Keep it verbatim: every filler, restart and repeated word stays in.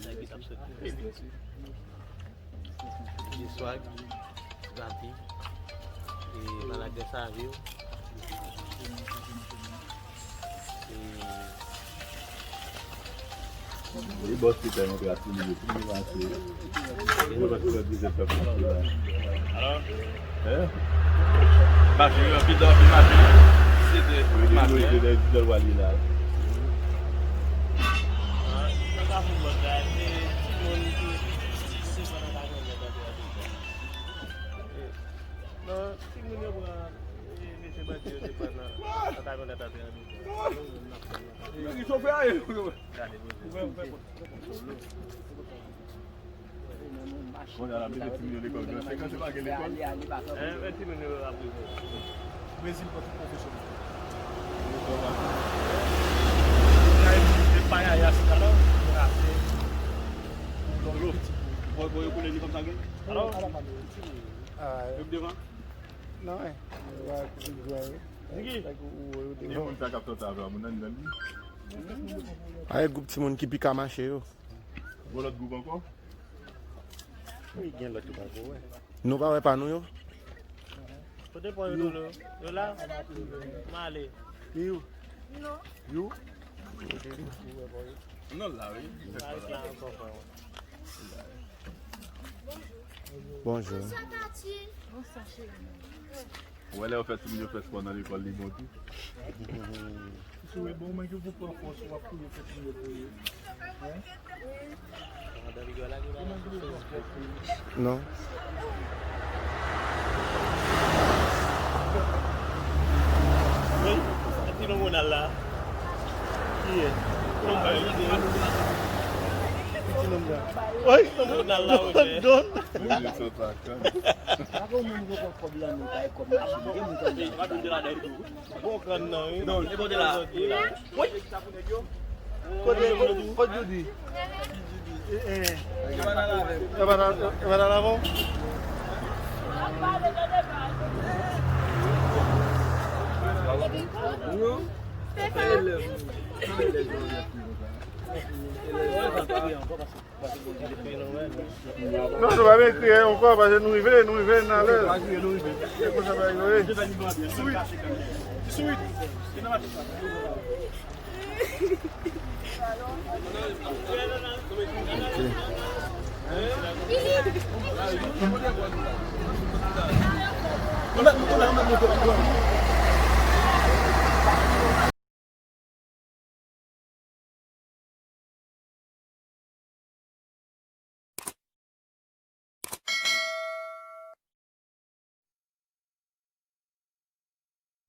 Nèg ki t ap sot. Gen swag, gate, e malagre sa viv. E bòs te fè yon gras pou li, pou li mache. Li pa t fè biznis fè pou li la. Alò? Hein? Mache, anpil dan, anpil mache. Se de mache. Li dwe wale la. Non, timoun yo pran, e, mesye bandi yo te pran nan, nan kamyonèt antre nan. Li chofe a ye. Gade, kounye a l ap mete timoun yo lekòl, gran senkant yo pa gen lekòl. Hein, men timoun yo ap rive. Brezil pa tout pwofesyonèl. Kay de payaya sila la, yo rate pou lòt piti. Bò yo koule li kòm sa gen. Alò? Yo devan? Non, wi. Zigi. Gen moun sa k ap tante avè w, moun nan, nan li. Ay, gwoup timoun ki pika mache yo. Gon lòt gwoup ankò? Wi, gen lòt yo pa ko wè. Nou pa wè pa nou yo? Kote pa yo, Lolo? Yo la? M ale. Yo. Yo. Non, la, wi. Sa ret la ankò, frè. Bonjou. Bonswa, Tati. Bonswa, cheri. Ou wè lè yo fè timoun yo fè spò nan lekòl, li bon tou. Si w bon, men ke pou pran fòs, w ap touye fè timoun yo touye. Hein? Non. Wi, ti non moun al la. Ki ye? Ti non moun al la, wi. Don. Bon, kan nan, wi. Non, e kote la. Kote, kote Judy? E, e. E pa nan, e pa nan lavan? Non. Non, nou pa vin kriye ankò, paske nou rive, nou rive, n alèz. Se konsa bagay yo ye.